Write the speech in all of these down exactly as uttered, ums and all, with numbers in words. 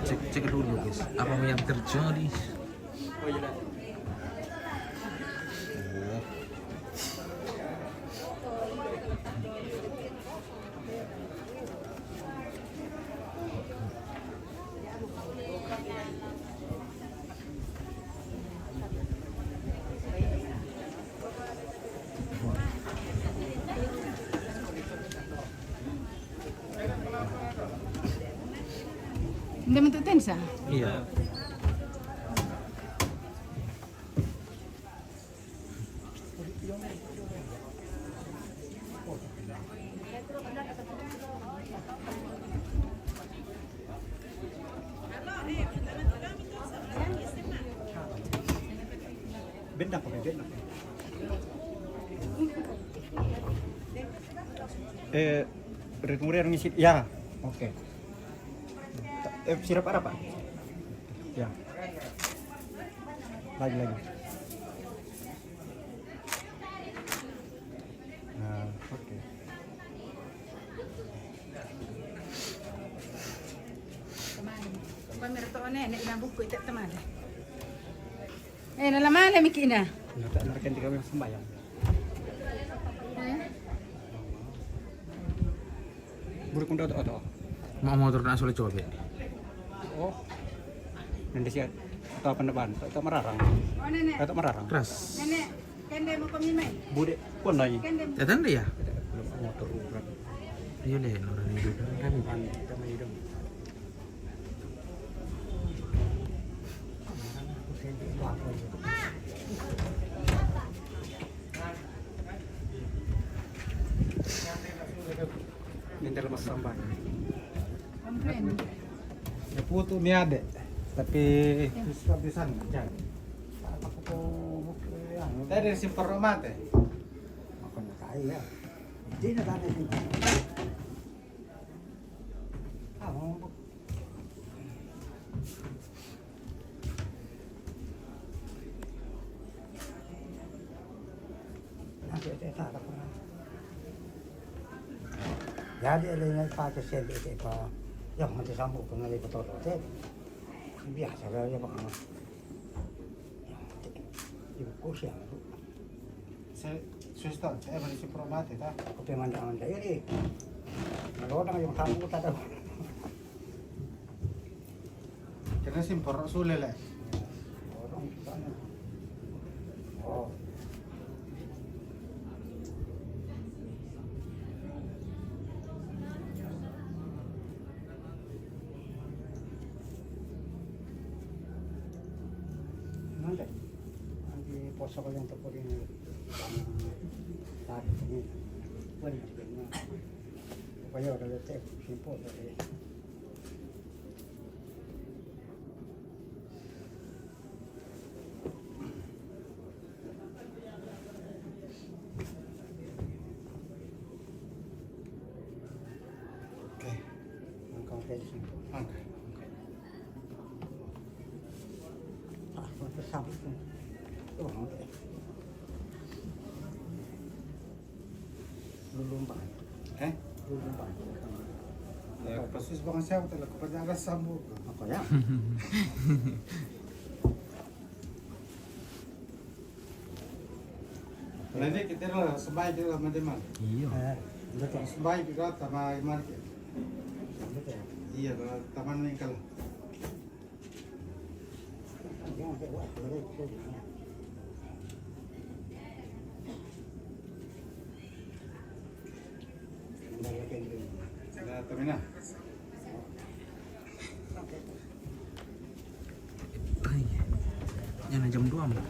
Cek, cek dulu, guys, apa yang terjadi. Nda bentuk tensa? Iya. Benda ko, benda. Eh, Red Muria ngisi. Ya, oke. Eh, sirap apa, Pak? Ya. Lagi, lagi. Nah, oke. Kemarin. Kemarin to nenek ina buku itu teman. Eh, nala male miki ina. Nata narken tiga yang sembayang. Eh? Buru kunda to, to. Mau motor nak sulit coba. Oh. Nanti siat. Atau apa depan? Atau mararang. Oh, nenek. Atau mararang. Keras. Nenek, kende mau pemimai. Bude, kondai. Kende. Datang dia? Belum motor urat. Iya deh, orang ini kan. Kan, kita main dong. Minta lemas sampai. Komplain. Ya putu ni ade, tapi bisa-bisa aja. Aku tuh, anu, tadi simpar mate. Makanya tahu ya. Dia nak tanya sih. Ah, mau. Jadi, ele ngai pake sebe te pa, yang nanti sambung ke ngai betul te. Biasa lah ya, Pak. Ibu kursi yang se-, susto, saya beri si promate, ta? Aku pengen jangan saya ni. Kalau orang yang sambung tak tahu. Kena simpor sule le. Nanti, nanti poso ko yang tepuk ini. Tadi ini. Boleh juga. Kaya udah letek, simpor tadi. Oke. Angka oke di sini. Angka. Oke. Ah, mantap sambut. Oh, oke. Lulumba. Eh? Lulumba. Ya, persis bang siapa tu lah, kepada arah sambung. Apa ya? Nah, ini kita lah sembai kita lah macam mana? Iya. Eh, betul. Sembai kita sama gimana kita? Betul. Iya, lah, taman ni kalau. Nah, terminal. Ay, yan na jam dua mo.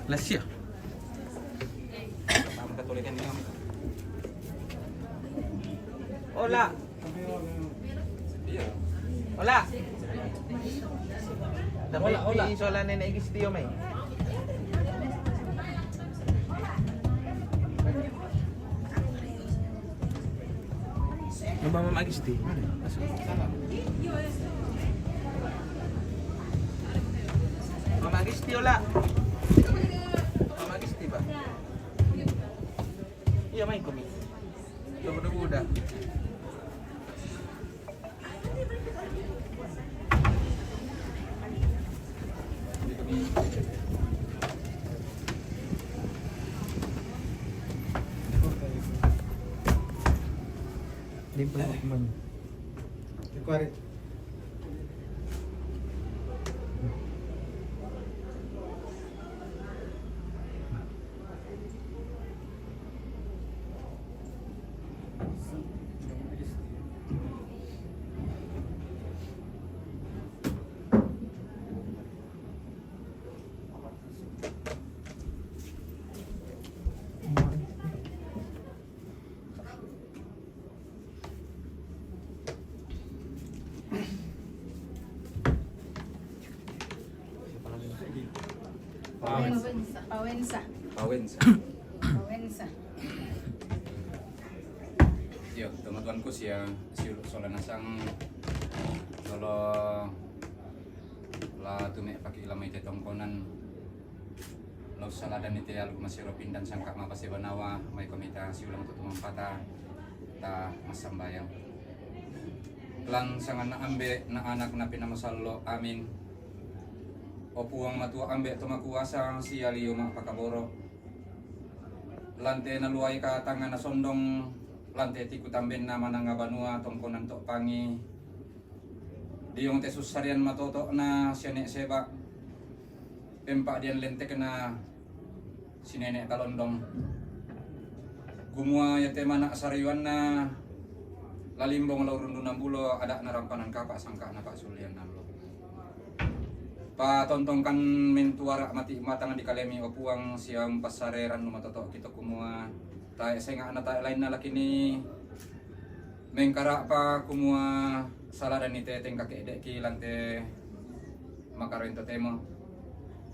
Malaysia. Hola. Hola. Hola, hola. Sola Nenek Gisti, mai. Nama Mama Gisti? Mama Gisti, hola. Mama Gisti, Pak. Iya, mai ko mi. Udah, udah, udah. Di pengumuman. Pawensa. Pawensa. Pawensa. Pawensa. Iyo, teman-temanku sia, siuluk sola nasang, solo la tume paki lamai te tongkonan. Lau saladan ite alu masiro pindan sangka mapase banawa, mai ko mita siulang tu tumampata, ta masambayang. Lan sanganna Ambe, na Anak, na Penamasallo. Amin. O Puang Matua Ambe to makuasa, sialio ma pakaboro. Lante naluai ka tangana sondong, lante tiku tambenna mananga banua tongkonan to pangi. Diong te sussarian matoto na siane seba. Pempa dian lentekna sinene kalondong. Kumua yate mana sariwanna lalimbong lau rundu nambulo ada narampanan kapa sangka napa sulian nallo. Patontongkan mentuara mati matang di kalemi o Puang siam pasare rannu matoto kito kumua tae senga na tae lainna lakini mengkara pa kumua saladan ite tengka kedeki lante makaro ento temo.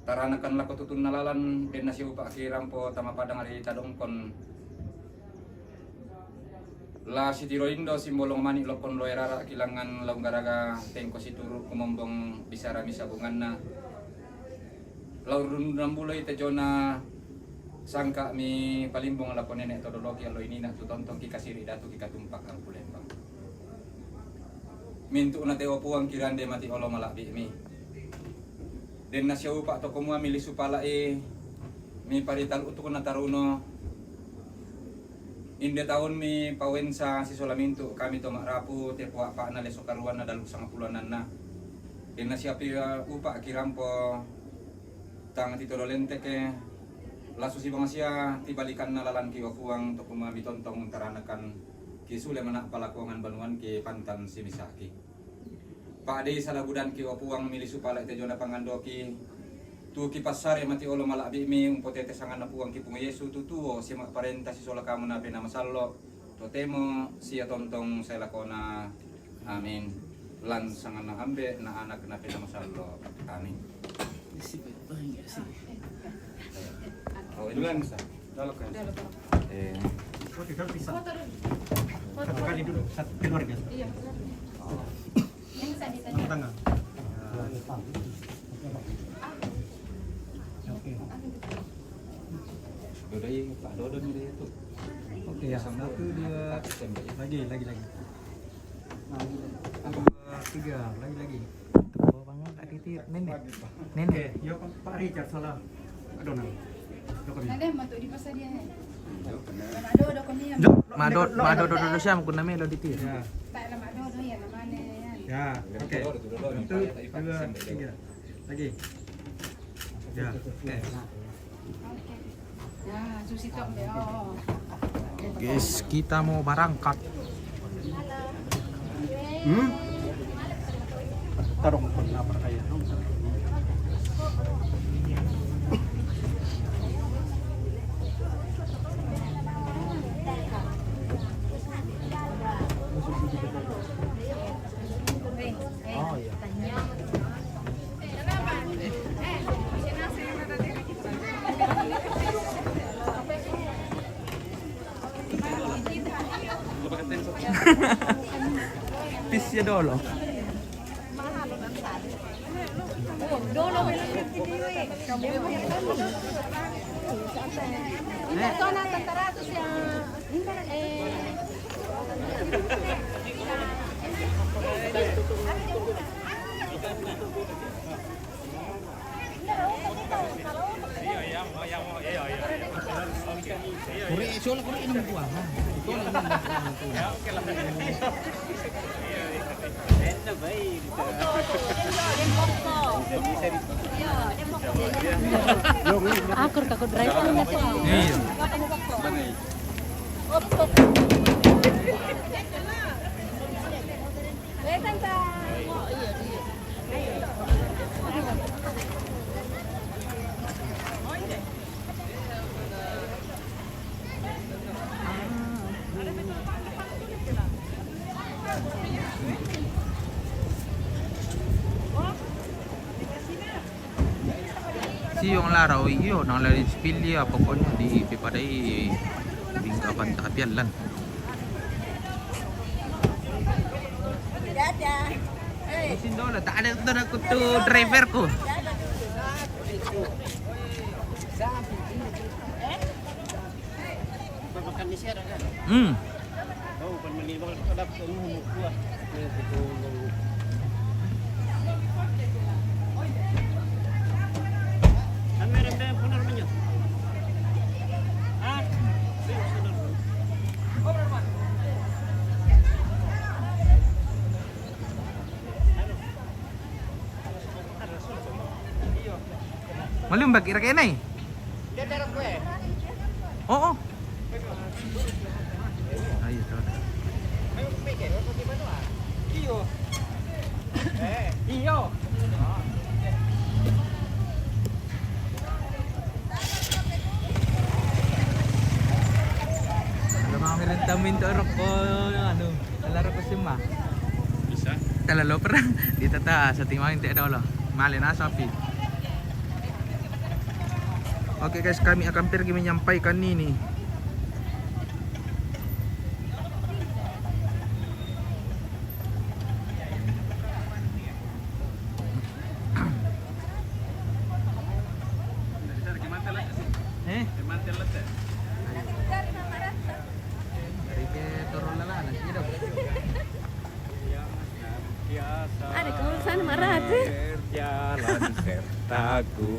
Taranakan lako tutunna lalan denna siupa ki rampo tama padang ri tadongkon. La sitiro indo simbolong mani lokon loe rara kilangan laung garaga tengko situru kumombong bisara misabunganna. Laurun rambuloi tejona sangka mi palimbong lako nenek todoloki allo inina tu tontong ki kasiri datu ki katumpak angku lembang. Mintu na tewa Puang kirande mati olo malabbi mi. Denna siupa toko mua mili supalai mi paritalu utuk na taruno. Inde taun mi Pawensa sisola mintu kami to ma'rapu tepo a'pa'na leso karuanna dalu sangappulo annanna. Denna siapi upa kirampo tang titolo lenteke lasu sibangasia tibalikanna lalan ki wa Puang to kumami tontong taranakan ki sule mana palakuangan banuan ki pantan simisaki. Pa'dei salagudanki, o Puang, mili supalai tejona pangandoki. Tu kipassare mati olo mala'bi'mi umpotete sanganna Puangki Puang Yesu, tu tuo sima parenta sisola kamu na Penamasallo, totemo sia tontong sai lakona. Amin. Lan sanganna Ambe na Anak na Penamasallo. Amin. Oh, ini Bulan. Bisa. Dalo kan? Eh. Oke, kalau bisa. Satu kali dulu, satu keluarga. Iya. Oh. Yang saya ditanya. Tengah. Oke. Dodai, Pak Dodo nih dia tuh. Oke, ya. Satu, dua. Lagi, lagi, lagi. Dua, tiga, lagi, lagi. Tepuk banget, Kak Titi. Nenek. Nenek. Yo, Pak Richard, salah. Aduh, nah. Ada yang masuk di pasar dia, eh? Ada, ada kau ni yang Lo, Mado, lo, Mado, lo, Dodo, Dodo, Syam, kuna melo di tir. Ya. Tak lama, ada, ada yang mana, ya? Ya, oke. Satu, dua, tiga. Lagi. Ya, oke. Guys, kita mau berangkat. Hmm? Tarong pernah berkaya. Oh, iya. Pis ya dolo. Dolo, ini sana tentara tuh yang, eh, Akur ka ko driver na to. Iya. Si yung laro iyo nang lari spil ya, pokoknya di pipadai bingkapan tapian lan. Dadah. Sindolo, tak ada tu aku tu driver ku. Hmm. Malum bagi rakyat nai. Oo. Ayo, tara. Iyo. Iyo. Alam mo, meron tamin to, Rok, ko, ano. Talara ko si Ma. Bisa? Talalo, perang. Di tata, sa timang, hindi daw, lo. Mali na, sapi. Oke, guys, kami akan pergi menyampaikan ini. Eh? Dari ke turun lala, nanti dong. Ada kawasan marah tu. Berjalan sertaku.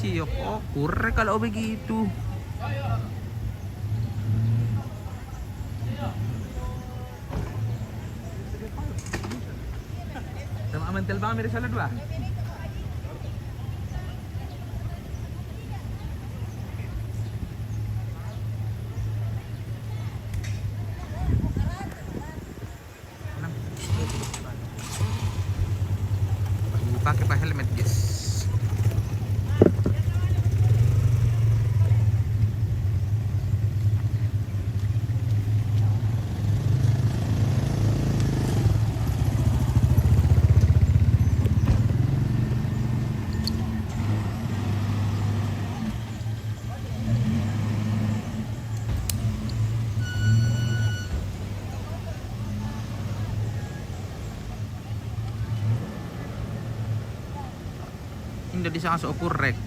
Siyok, oh, kure kalau begitu. Sama aman telbang dari sana dua. Pakai pa helmet, guys. Inda di sanga sa okurek.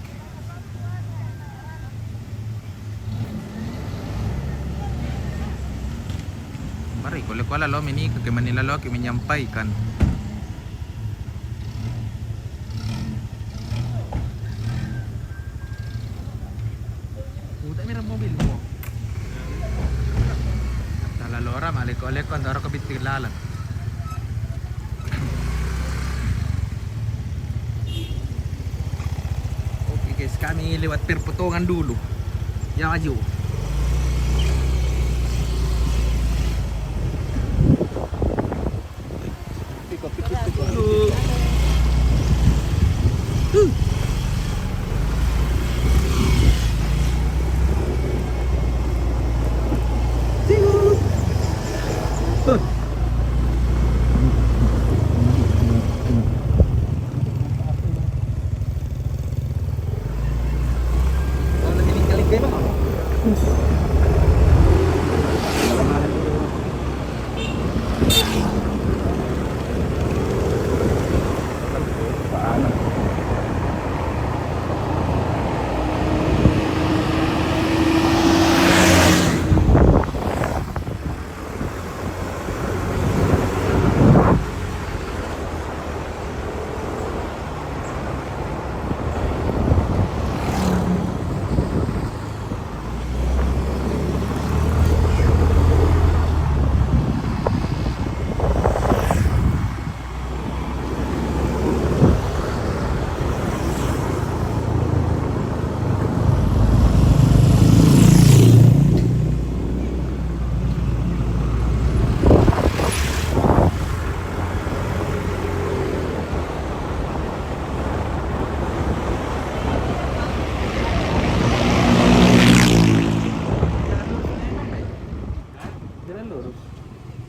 Pare, kole-kole lo meni ke meni lalo ke menyampaikan. Utak merah mobil mo. Tala lora male kole-kole antara ke bitik lalang. Oke guys, kami lewat perpotongan dulu. Ya, maju. Dulu. Jalan lurus.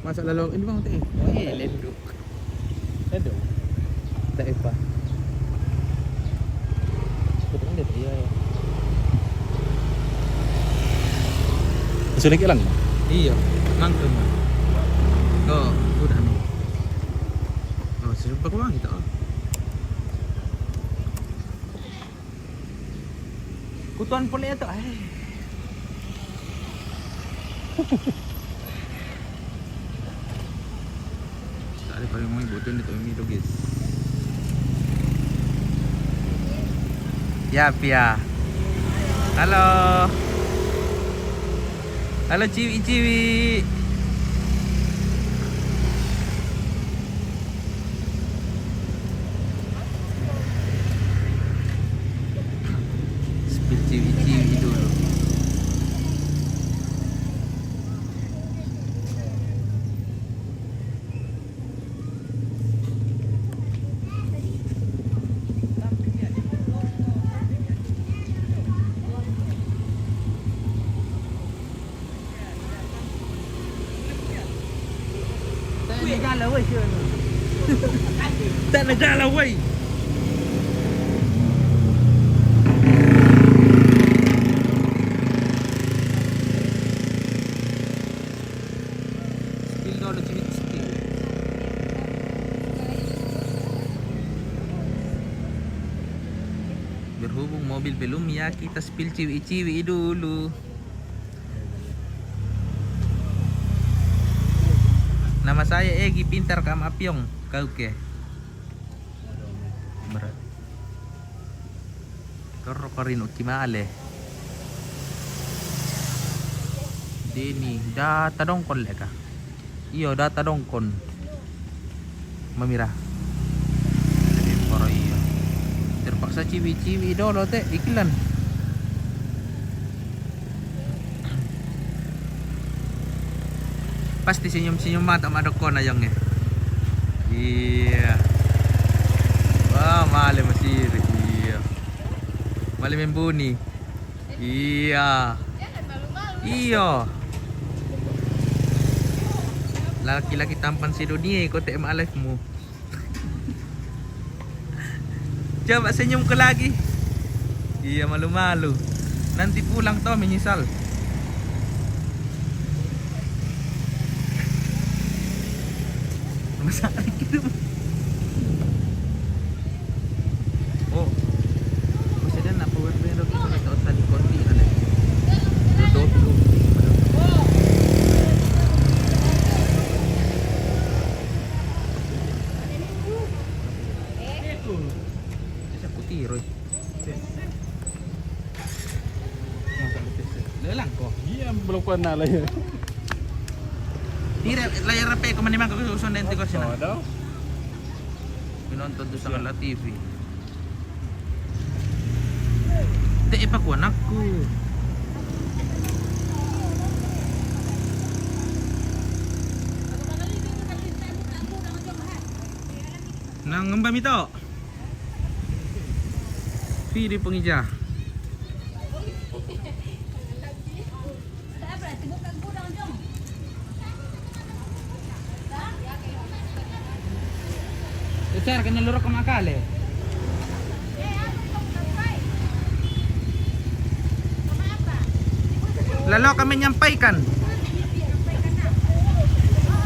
Masa lalu ini bang teh. Oh iya, leduk. Leduk. Tak apa. Seperti ini, iya, iya. Sudah hilang. Iya, mangkung. Kok udah nih. Oh, sudah pakai uang itu. Kutuan pole to, eh. Tak ada paling mau butuh ni tu, mi tu, guys. Ya, Pia. Halo. Halo, ciwi-ciwi. Spill ciwi-ciwi dulu. Tak nak jalan, weh. Tak nak jalan, weh. Spill dulu, ciwi-ciwi. Berhubung mobil belum, ya kita spill ciwi-ciwi dulu. Nama saya Egi, pintar ka ma' piong. Kau ke? Berat. Torro ko rin uki male. Dini, data dongkon le ka. Iyo, data dongkon. Mamira. Jadi poro iyo. Terpaksa ciwi-ciwi dolo te, ikilan. Pasti senyum-senyum mata ma' dokkona, Jong, eh. Iya. Wah, male masiri. Iya. Male membuni. Iya. Iyo. Laki-laki tampan sedunia, ko te ma' live mu. Coba senyum ko lagi. Iya, malu-malu. Nanti pulang to menyesal. Masa gitu. Oh. Masih ada nak power bank dok, kita tak usah di konti ada. Duduk tu. Kuan na la, ya. Dire, layar P ko manimang ko, uson den tigo sina. Pinonton tu sa la T V. Te, ipakuan aku. Nang ngembami to. Pili pengija. Besar kena lurok ke makale. Lalu kami nyampaikan.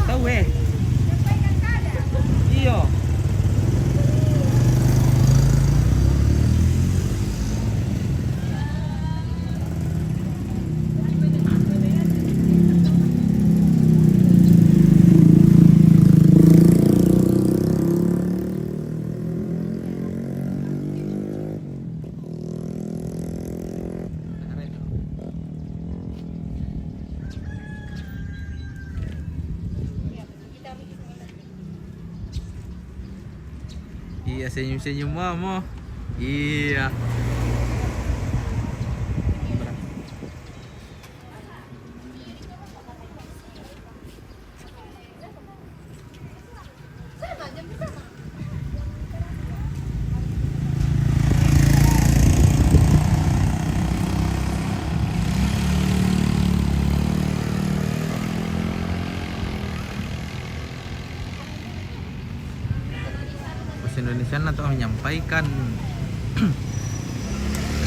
Tahu, eh. Iyo. Iya, senyum-senyum, Mama. Iya. Bahasa Indonesia na tu menyampaikan.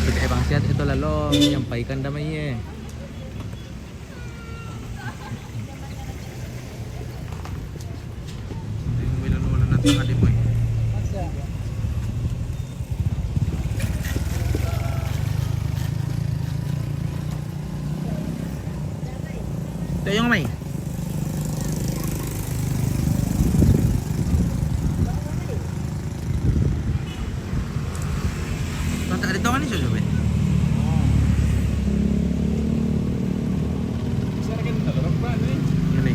Bida bangsa itu lalu menyampaikan damai ye. Hindi mo ilan wala na ito, kadi mo eh. Ito yung may. Mata ada tahu ni sudah, be. Ini.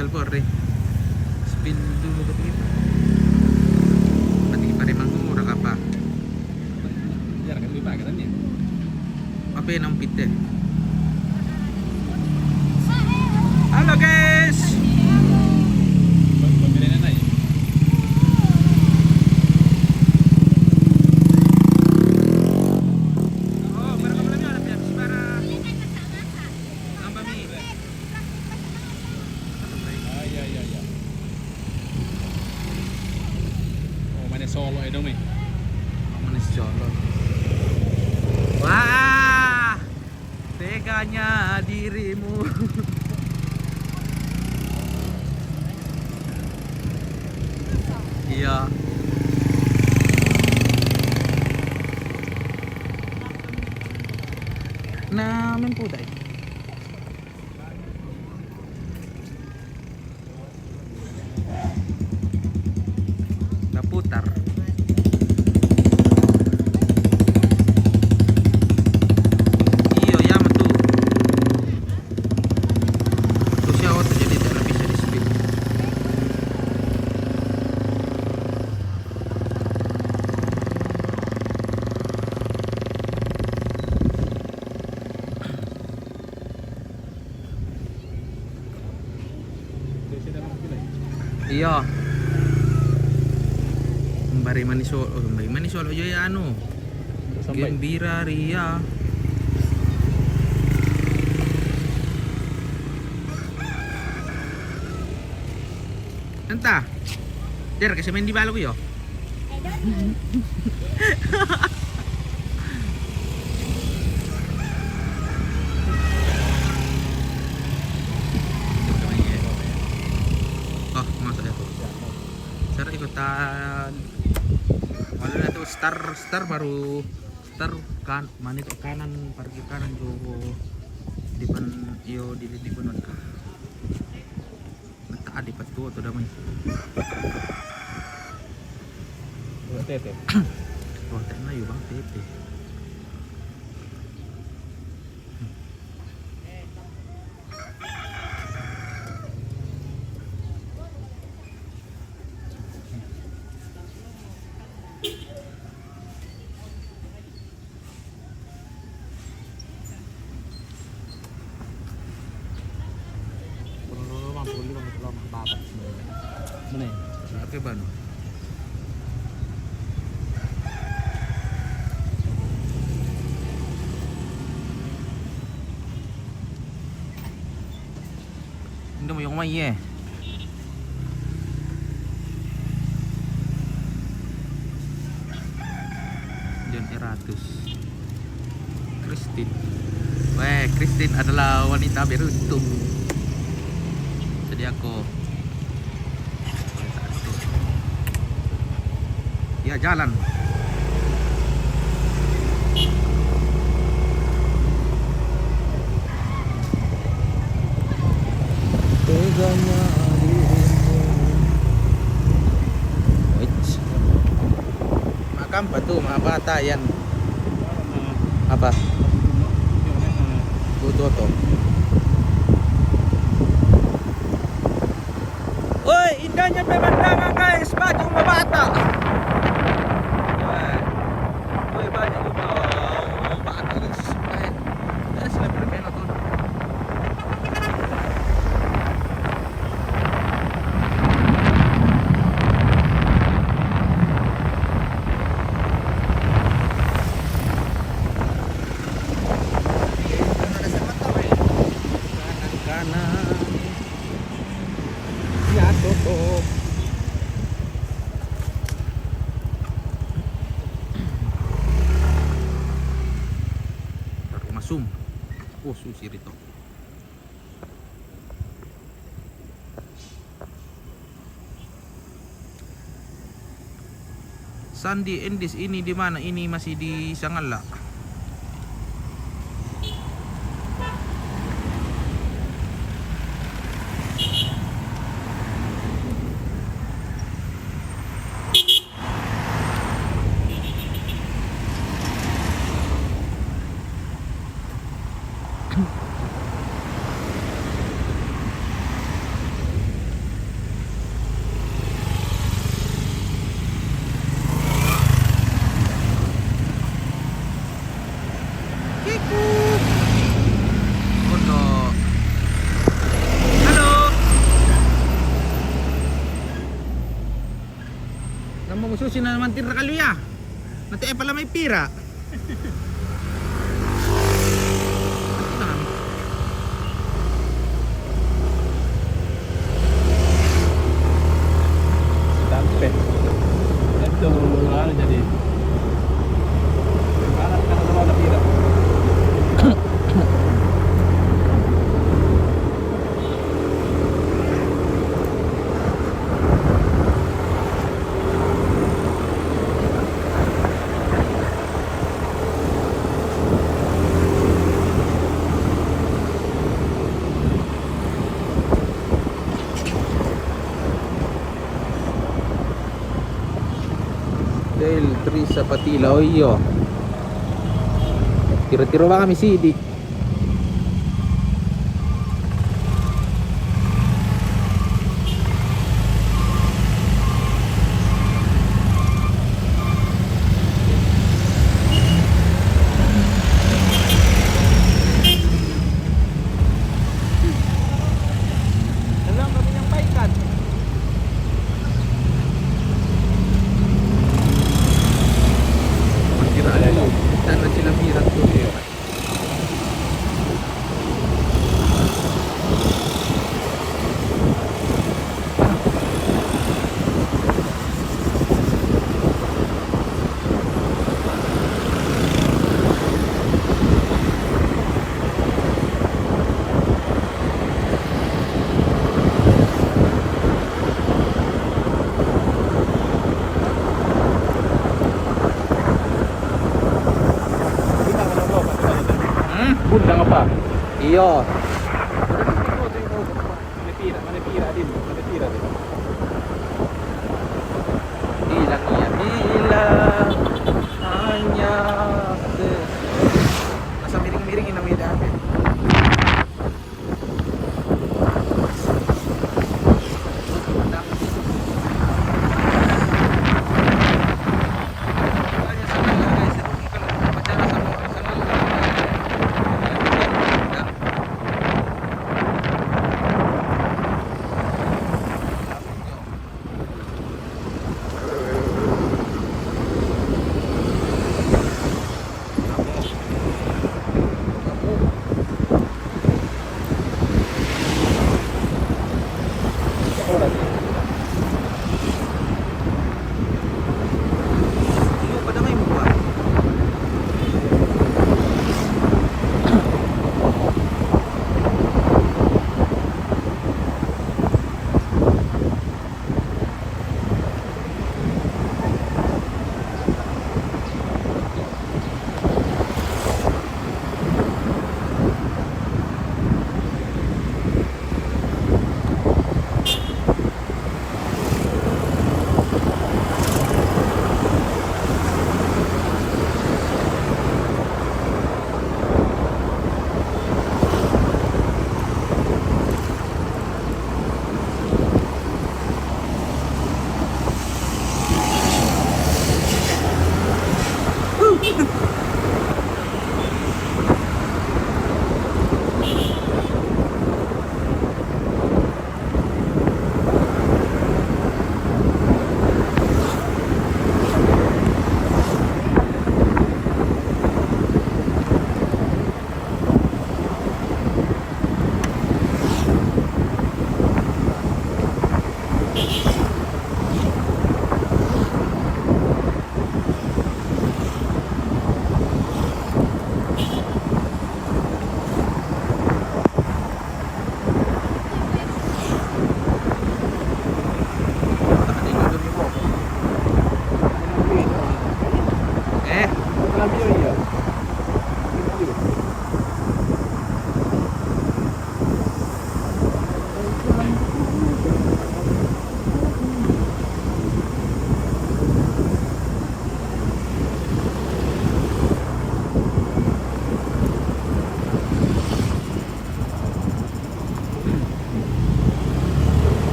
Telepon, Ri. Spill dulu ke kita. Pati pare mangura ka pa. Biar kan di pagar ni. Apa yang nampit deh? Halo, guys. Pemilihan na eh. Oh, berapa bulan ni ada pihak sebarang? Ang bami. Ah, iya, iya, iya. Oh, mana solo eh dong eh. Mana solo. Wah, teganya dirimu. Iya. Nah, main putai. Naputar. Iyo, ya, metu. Terus ya, oh, terjadi tidak lebih dari speed. Iya. Sembari manis solo, oh, sembari manis solo aja ya anu. Sampai. Gembira ria. Entah. Der, kasi main di balo ko yo. Oh, masuk ya. Sir, ikutan. Wala na to, Star, star baru, star kan, mani ko kanan, parkir kanan jo depan, iyo, di, di depan. Nagka-, di pa tuo to damay. Wala tete. Wala tete na yun, bang tete. Mana ya? Oke, Ban. Hindi mo yung may eh. John Eratus. Christine. Weh, Christine adalah wanita beruntung. Jadi aku. Ya, jalan. Teganya dirimu. Wits. Makan apa tuh, ma bata yan? Apa? Buto to. Uy, indahnya pemandangan, guys. Banyak mabata. Uy, banyak mabata, guys. Uy, sila primero to. Kanan, kanan. Ya, tutup. Masum. Oh, susi rito. Sandi Endis ini di mana? Ini masih di Sangala. Kikuk. Ono. Halo. Namo susi na mantir kaluya. Nanti eh pala may pira. Dapat. Ito, ano jadi? Parang ka na naman natira. Dahil Tri sa Patila, o iyo. Tiro-tiro ba kami sidi? Dalam kami nyampaikan. Kira ada lo. Kita na sila pira to. Bundang apa? Iya. Manipira, manipira din, manipira din. Bilang iya, bilang hanya se-, asa miring-miring ini namanya. Eh.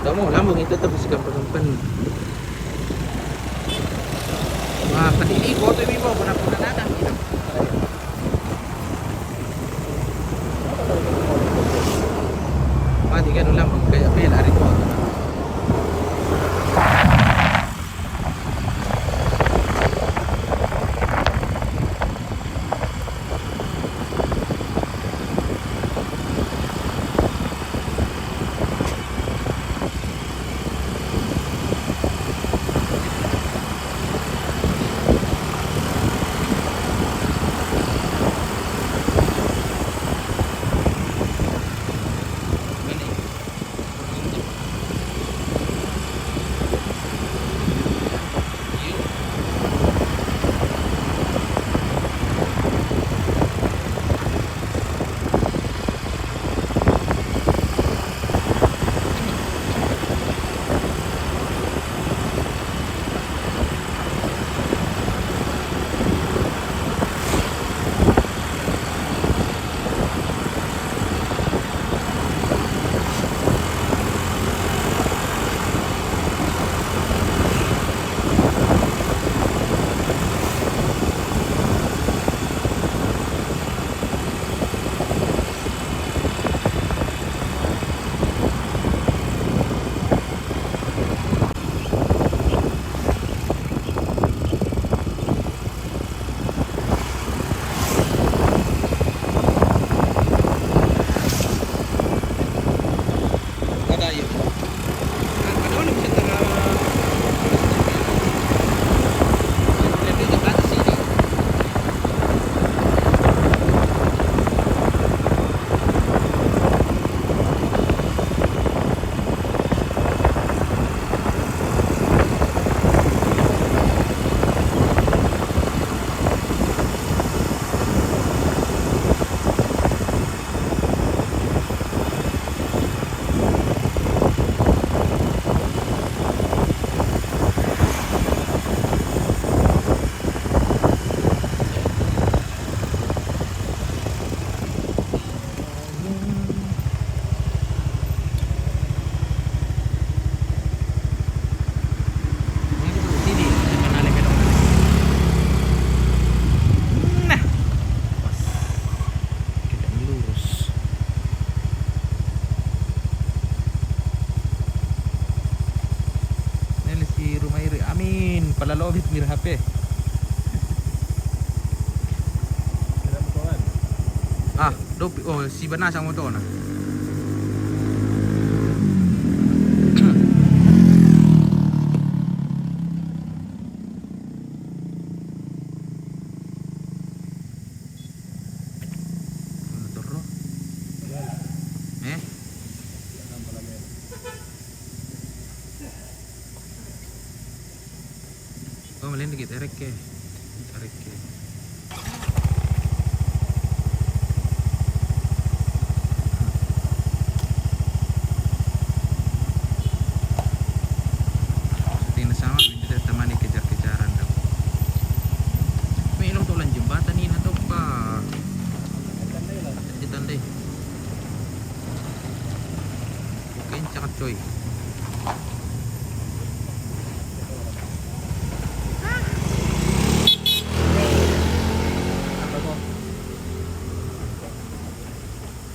Kamu lambung itu tapi si kampung-kampung. Wah, kadili ko to, Bibo, kuna-kuna na lang. Mati ka no lambung kaya, kaya lari ko. Kalau bit mir H P. Ah, dopi, oh, si bana sang motor na. Motor ro. Eh? Oh, malen dikit, erek ke. Erek ke. Seperti na sama, minta temani kejar-kejaran dong. May ilong to lang jembatan ini atau pa? Jembatan deh. Oke, cakep coy.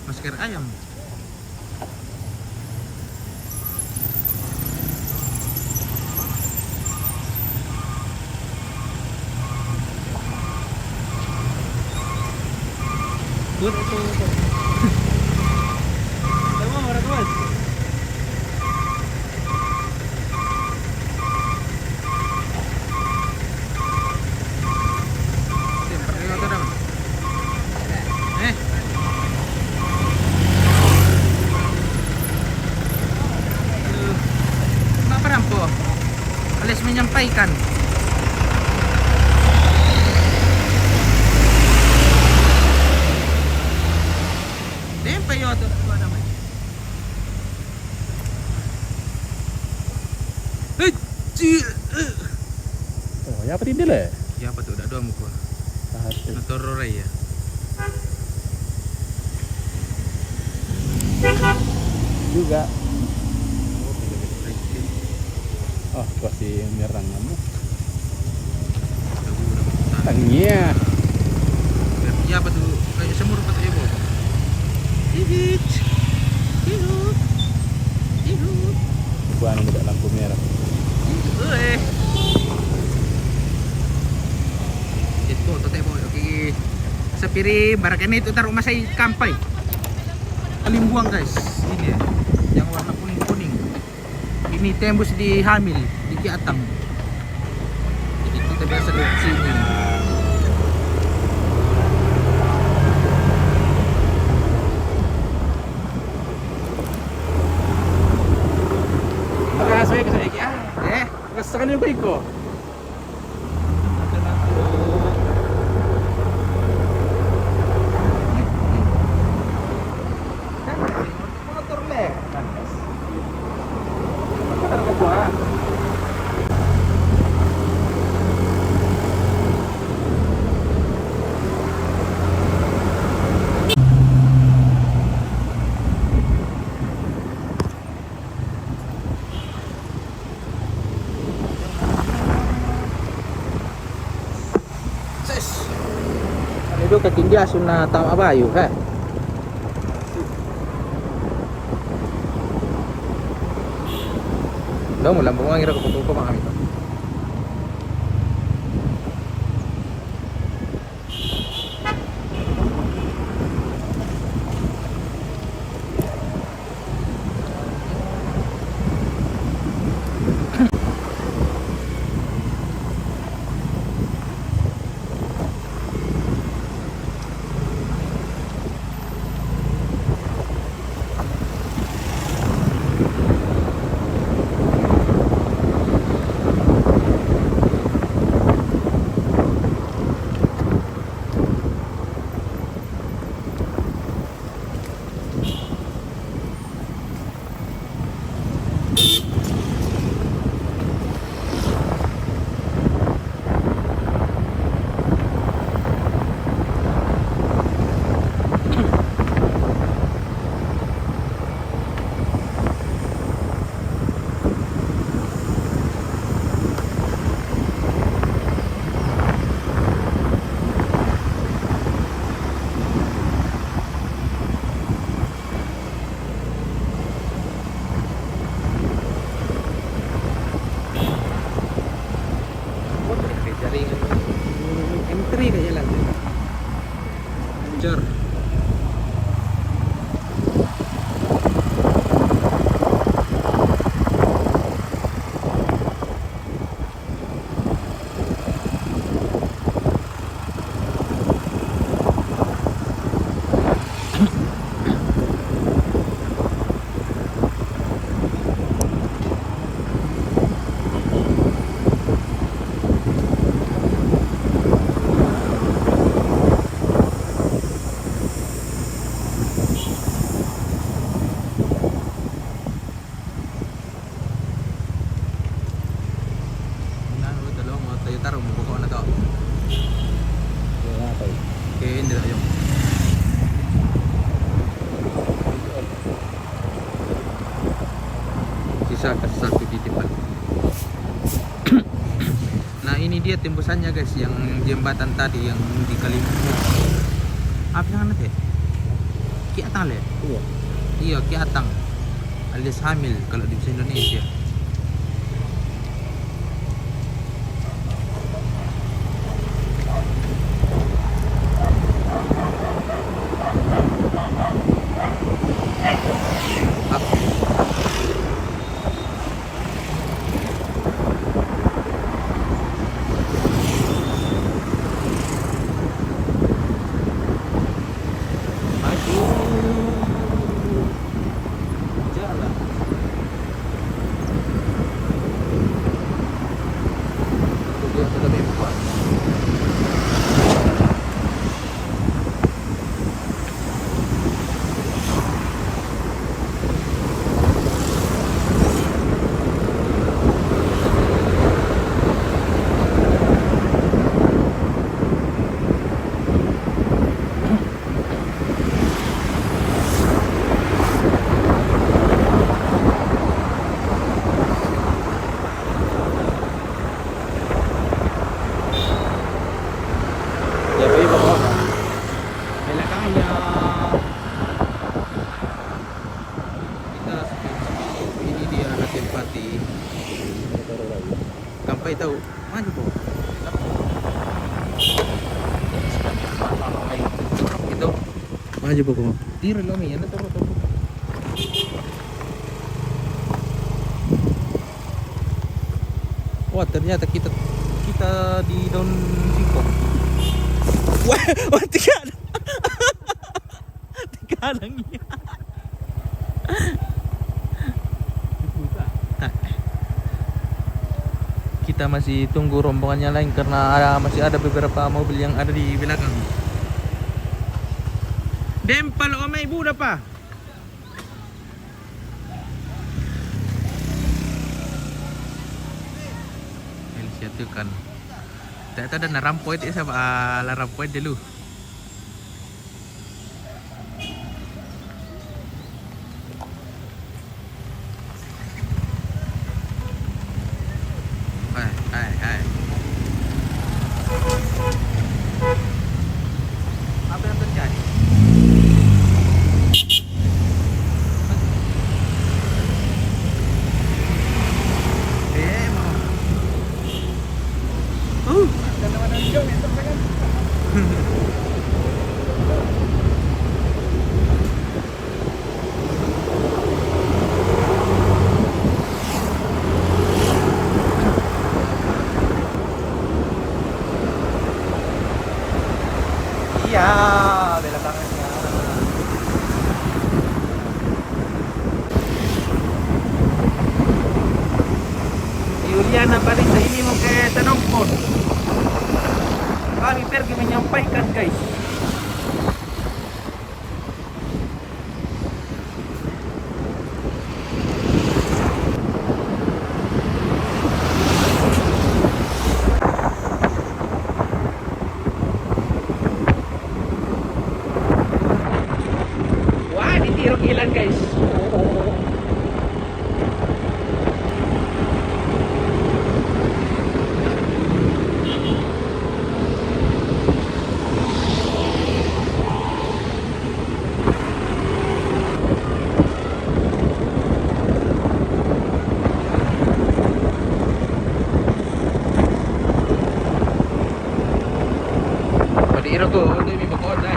Masker ayam. Buat itu. Tahu orang tua? Siyempre, ito naman. Eh. Aduh. Maparampo. Alis menyampaikan. Tempe yo to. Ito naman. Eh, ci-, eh. Oh, ya apa tidak le? Ya apa tuh? Udah dua muka. Satu. Motor ro ya. Juga. Oh, pasti merang kamu. Tanya. Ya apa tuh? Kayak semur apa tuh ya, Bu? Ihit. Ihut. Ihut. Bukan tidak lampu merah. Ihut, eh. Itu, tote boy, oke. Sapiri, barakene itu taruh masai kampai. Kalimbuang, guys. Ini ya, yang warna kuning-kuning. Ini tembus di Hamil, di Kiatang. Jadi kita biasa lewat sini. Makasaya ka sa iki, ah. Eh? Makasaya ka sa iko. Ses. Ano do katindihan na tama ba yun, ha? Daw mo lang, bunga ngira ko pagkukuha kami to. Cer. Nanu, ito lo, mga Toyota, ro, mabukho na to. Kaya nga, tayo. Kaya hindi na yung sisa ka sa dito pa. Nah, ini dia tembusannya, guys, yang jembatan tadi yang di Kalimantan. Apa yang nanti? Kiatang le? Iya. Iya, Kiatang. Alias Hamil kalau di bahasa Indonesia. Aduh. Jalan. Dia sudah bebas. Jadi, pokoknya, bela kaya. Kita ini dia anak empati. Kampai tahu, maju po. Ito. Maju po ko. Tira lang yan, ito, ito. Wah, ternyata kita, kita di daun singkong. Wah, wah, tiga. Tiga lang yan. Kita masih tunggu rombongannya lain karena ada, masih ada beberapa mobil yang ada di belakang. Dempal, oh, may buda pa. Inisiatif kan. Tak tahu dah narampoy, tak sabar, ah, larampoy dulu. Hai, hai, hai. Apa yang terjadi? Eh, mau. Uh. Iya, bela tangannya. Juliana pa rin sa ini mo kay tanong po. Kami pergi menyampaikan, guys. Wah, ditirok ilan, guys. Padi iro ko, ito yung may bakod, eh.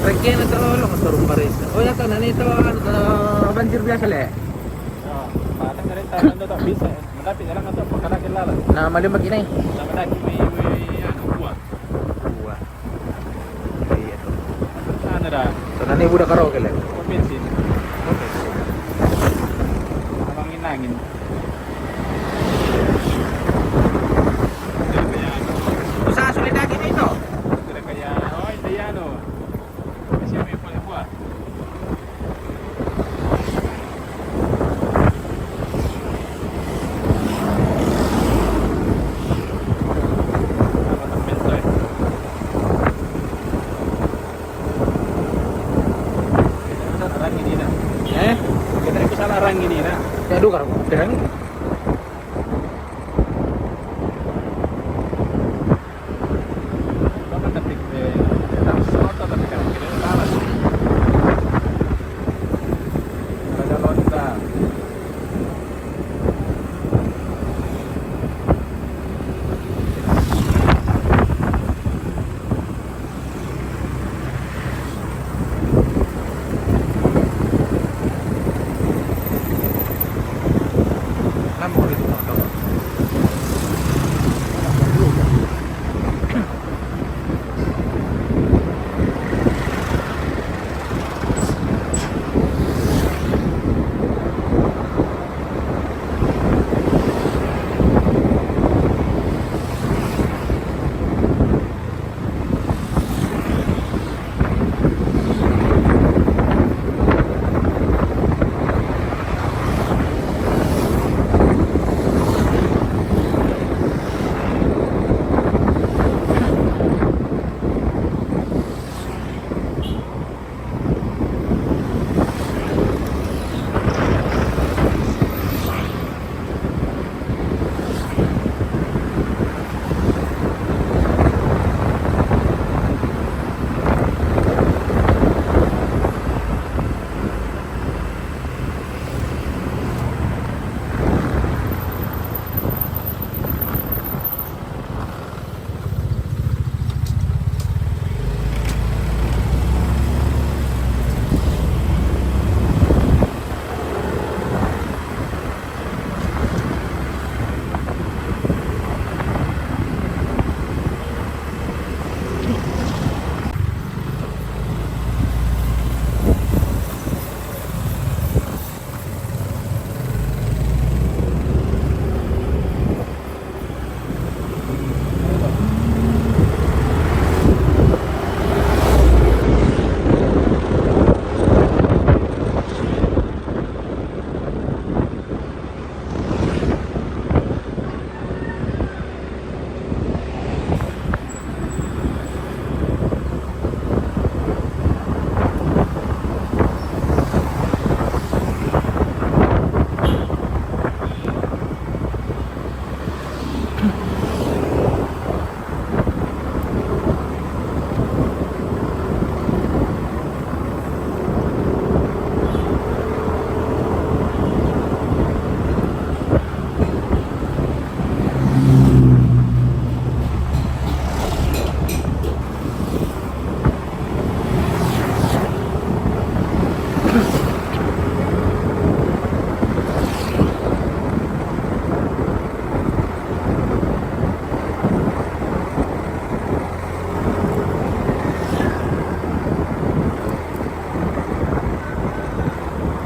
Raggiana to, lo, motor paresa. Oh, ya to, nani to, ano to, banjir biasa le. Ah, patang ka rin tayo, ano to, bisa, eh. Malapit na lang ito, pagkarakilalan. Na malimbag inay. Na malapit, may, may, ano, buwan. Buwan. Ay, ito. Ano na? Ito, nani buda karaoke le. Pag-bensin. Okay. Ang inangin. Usa, sulit lagi na ito. Kaya, oh, Italiano. Kasi may pala buwan. Eh? Kita rin ko sana arang ini na. Kaya doon ka rin, kaya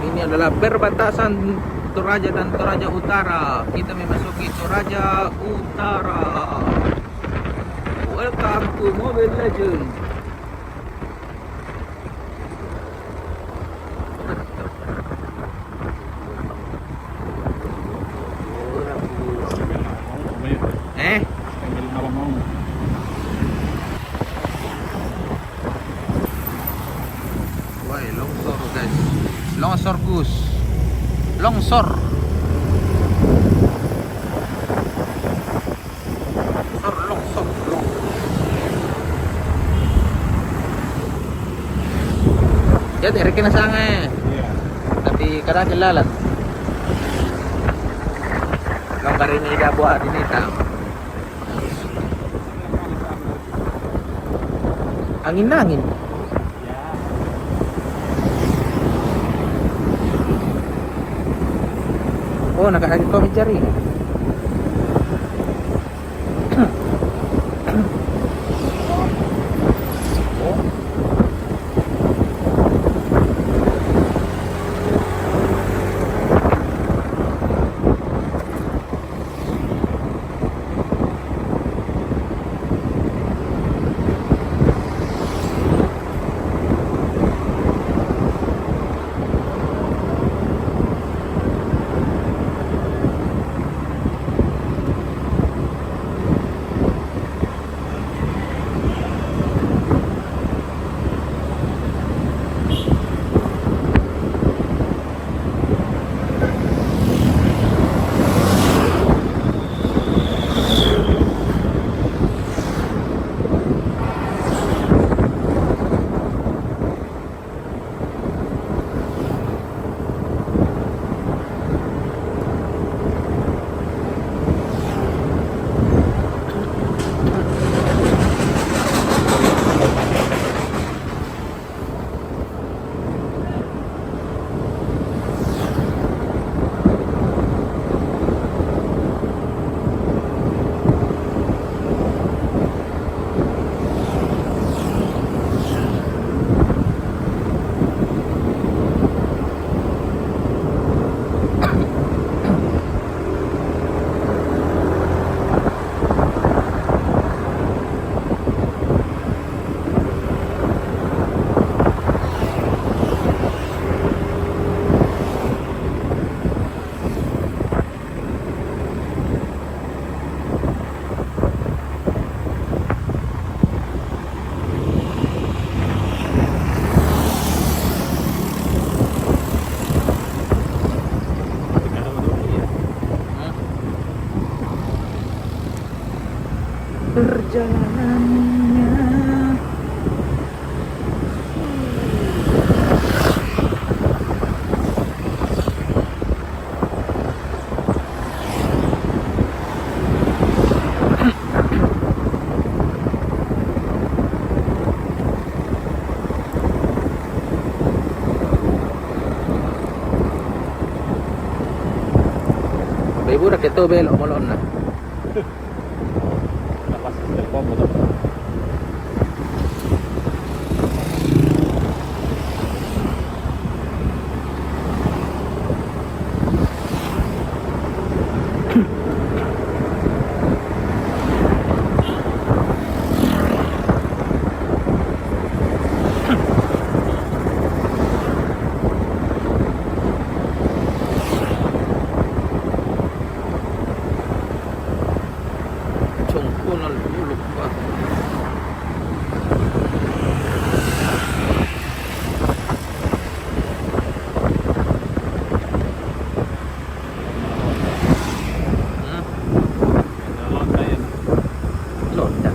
Ini adalah perbatasan Toraja dan Toraja Utara. Kita memasuki Toraja Utara. Welcome to Mobile Legends. Eh? Wah, longsor, guys. Longsor, Gus. Longsor. Longsor, longsor, longsor. Ya, dari kena sange. Iya. Tapi kada jalan. Longgar ini dah buat ini, tau. Angin-angin. Oh, nakaagi ko jari. Perjalanannya. Ibu dah keto bel omolon na. Lepas dari motor. Sungkun ang lulok ba? Hmm? Londa.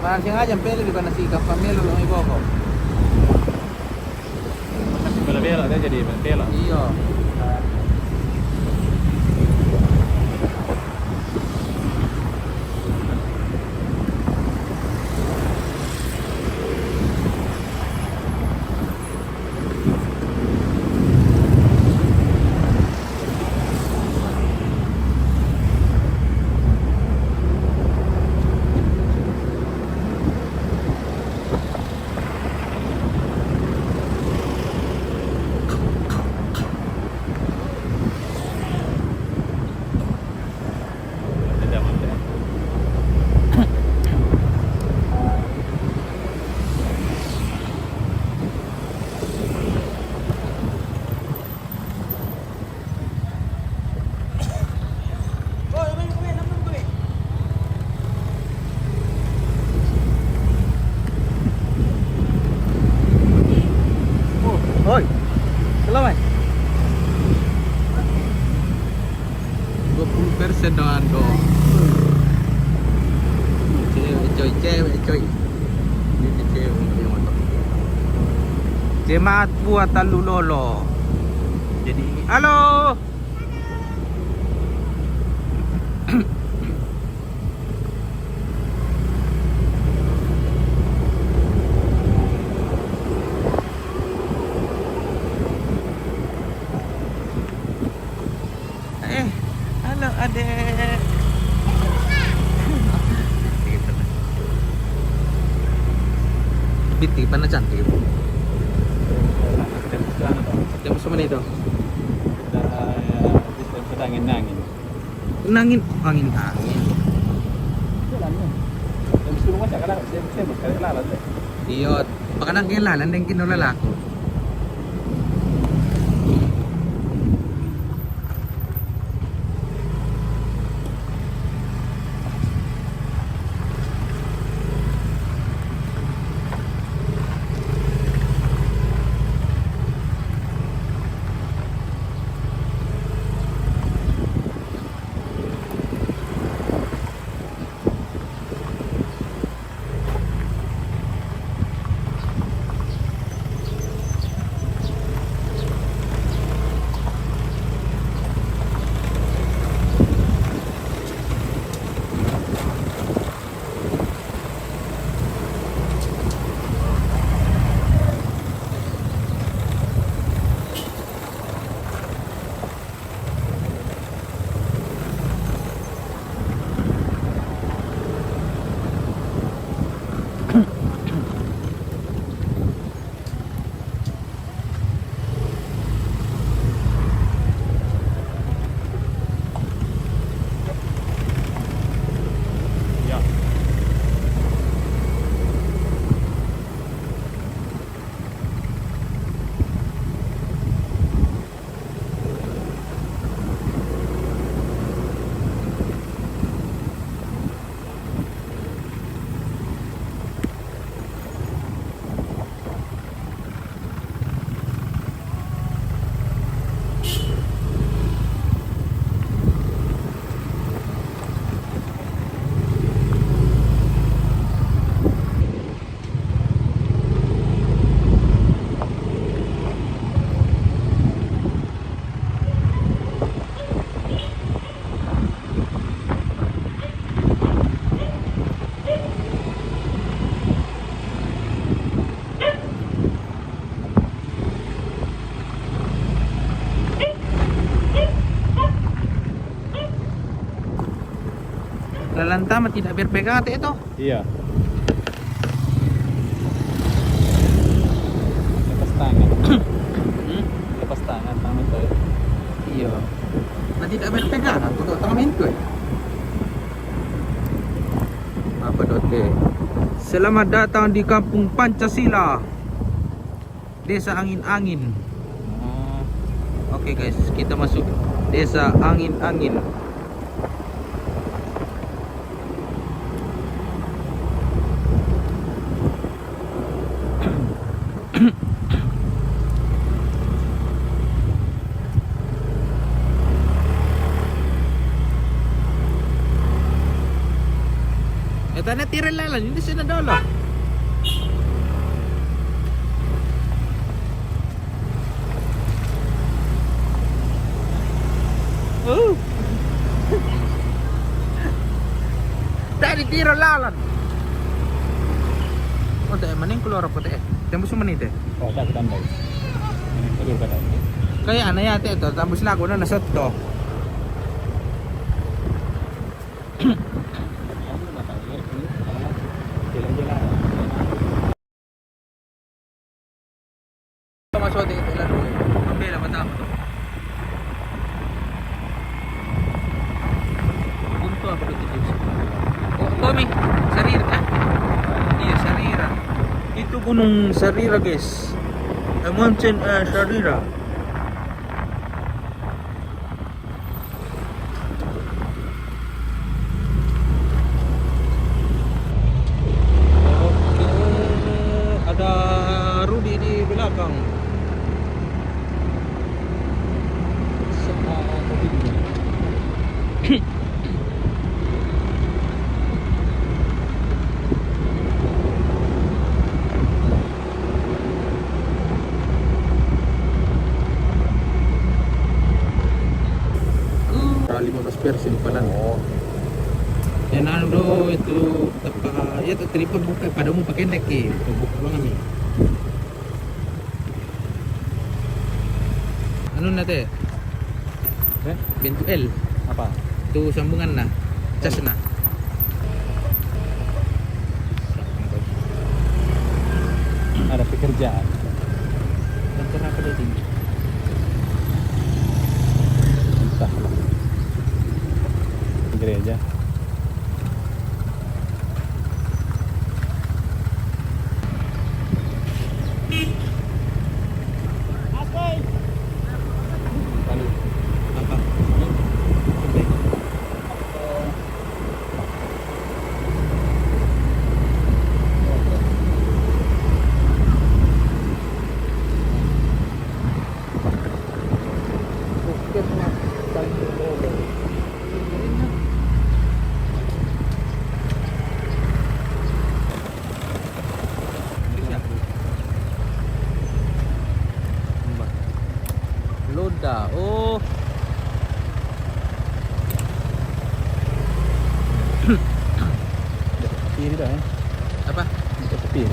Langsung aja pele di mana si gampang melo lo mai boko. Masih bela-bela dia jadi bela. Iya. Oi, selamat. Dua puluh persen doang dong. Cewek coy, cewek coy. Ini cewek, cewek motor. Jemaat buat talu lolo. Jadi, halo. Eh, halo adek. Cantik itu. Cantik, mana cantik? Tembus mana itu? Kita, eh, kita angin-angin. Angin, angin, angin. Jalan, ya. Tembus rumah saya kadang, saya, saya mau sekali lalat, ya. Iya, bahkan angin lah, landeng kino lalaku. Ya. Lalan tama tidak berpegang ate itu. Iya. Lepas tangan. Hmm? Lepas tangan, tangan tuh. Iya. Nah, tidak berpegang, aku tuh tangan itu. Apa dote? Selamat datang di Kampung Pancasila. Desa Angin-Angin. Oh. Oke, guys, kita masuk Desa Angin-Angin. Eh, Tana tira lalan, hindi siya nadolo. Oh. Tadi tira lalan. Oh, teh, maning keluar apa teh? Tembus mana itu? Oh, tak tambah. Ini keluar kata. Kaya na yata ito, tembus lago na nasot to. Masuk di dalam. Oke lah, mata. Punto apa tu? Oh, Tommy, Sarira, eh? Iya, Sarira. Itu Gunung Sarira, guys. Eh, Mountain, eh, Sarira. Oke, ada Rudi di belakang. Sama mobilnya. Ah, lima belas persen pala. Oh. Yan, ano daw, ito, tapa, ito, tripod buka, pada mo pakendek eh. Ito, buka lang kami. Ano na, te? Eh? Pintu L. Apa? Itu sambungan na. Cas na. Ada pekerjaan. Kantor apa dia ini? Entah. Gereja. Lalu, apa? Puskesmas Tanjung Bogor. Loda. Oh. Kiri dah, eh. Apa? Sepi.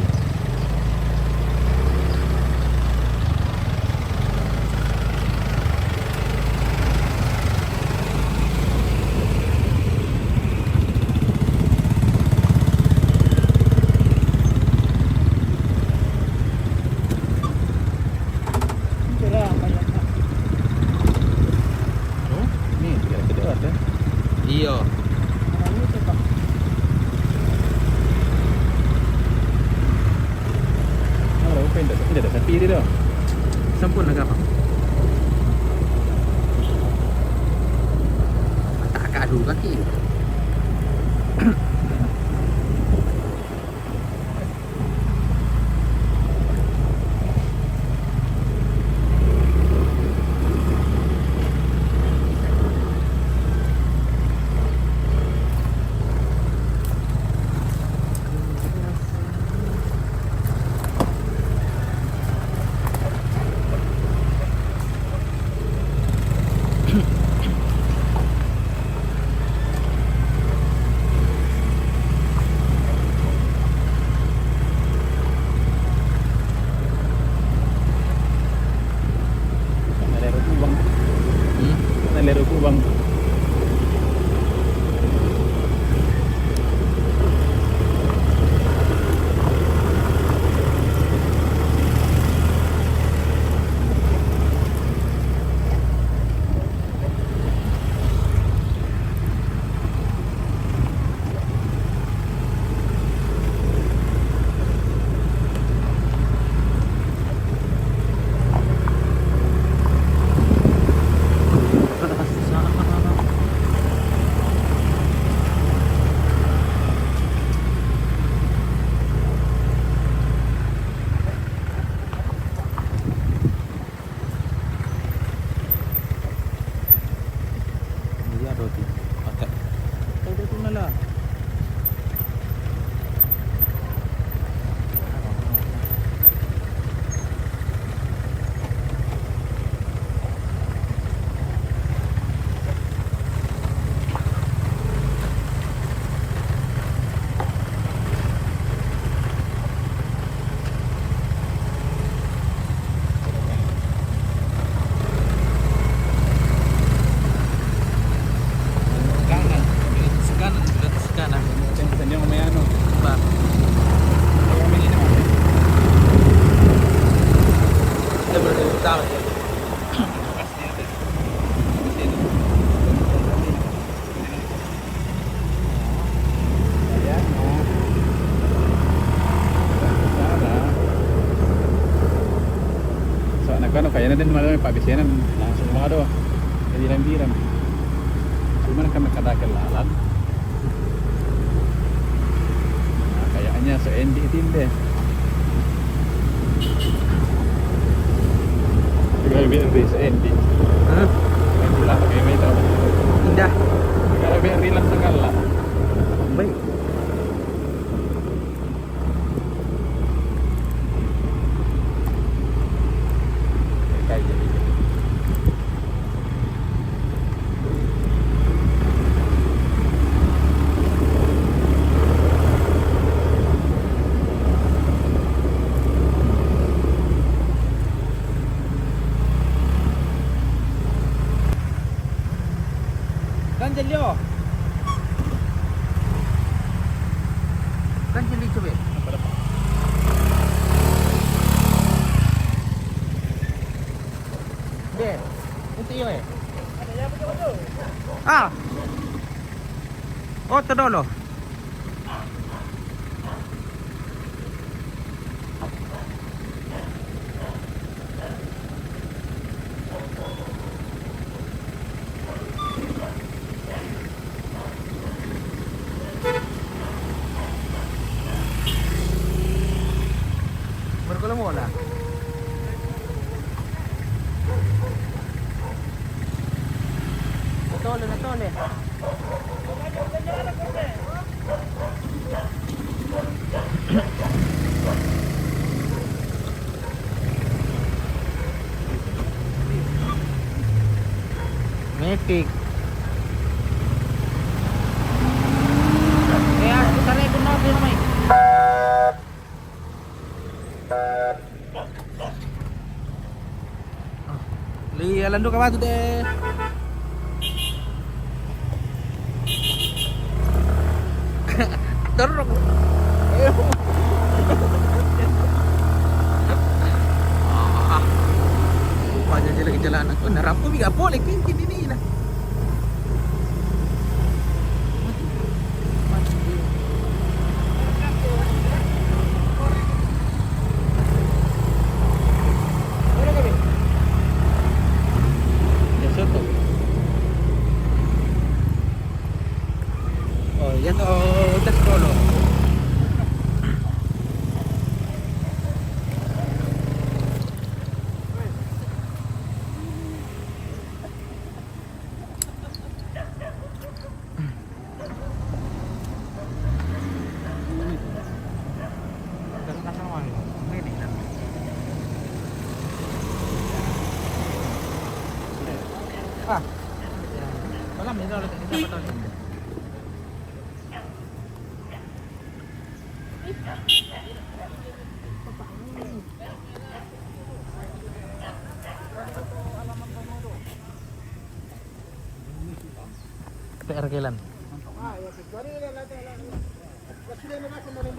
Oh, ini tidak ada, eh. Iyo. Ano, okay, hindi, hindi, hindi, hindi, hindi. Sampun na gapang. Mata ka, aduh, kaki. Ayan, oh. Sara. So, nagkano, kaya na din, mga pabisinan. Langsung mga do. Hindi lang diran. Cuma kan kadakal lalan. Nah, kayaknya se-N D tinde. Juga biar di se-N D. Hah? N D lah, pakai meter. Indah. Kalau biar di lang segala. Baik. Kayak gitu. Kan jelyo. Kan jelyo coba. Be, itu iya, eh. Ah. Oh, todolo. Mergo la mola. Natole, natole. Metik. Kaya, taray ko na, pero may Li, alando ka ba today? Turok. Ayaw. Ah. Upaya sila kajalanan. Oh, narampo, biga po, like, hindi nila. Yes, sir, po. Oh, yan, oh, that's all, oh. Ah. Wala, may dala tayo sa patol. P R K lang.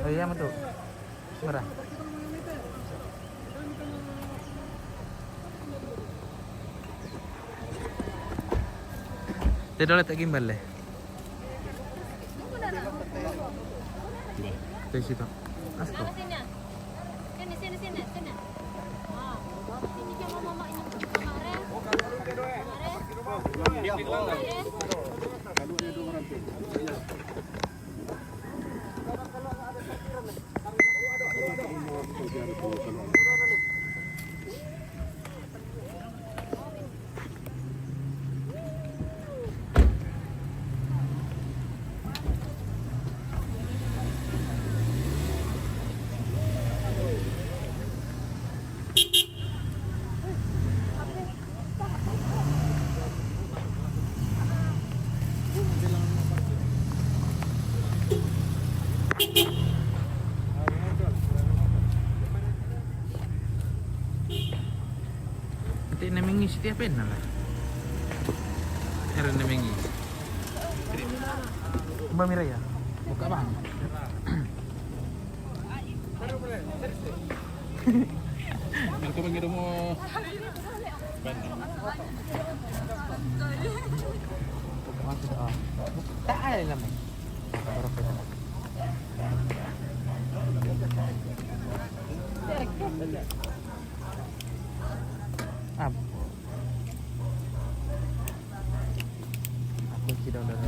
Ay, yaman to. Mara. Te dole ta gimbal le. Te sito. Asko. Sini, sini, sini, sini. Ah, sini, sini, mama, mama, ini, mama, Re. Mama, Re. Mama, Re. Ante na mingis ti apen na la. Era na mingis. Ba mira ya. Buka bang. Mereka panggil rumah. Tayo lang. Apo. Ako si Don Don.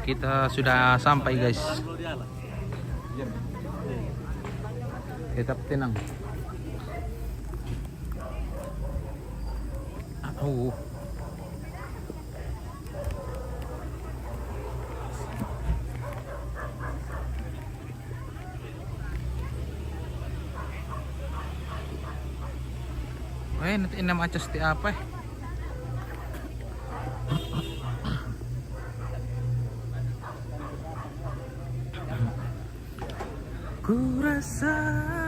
Kita sudah sampai, guys. Tetap tenang. Oh. Eh, nanti enam acas ti apa eh? Ku rasakan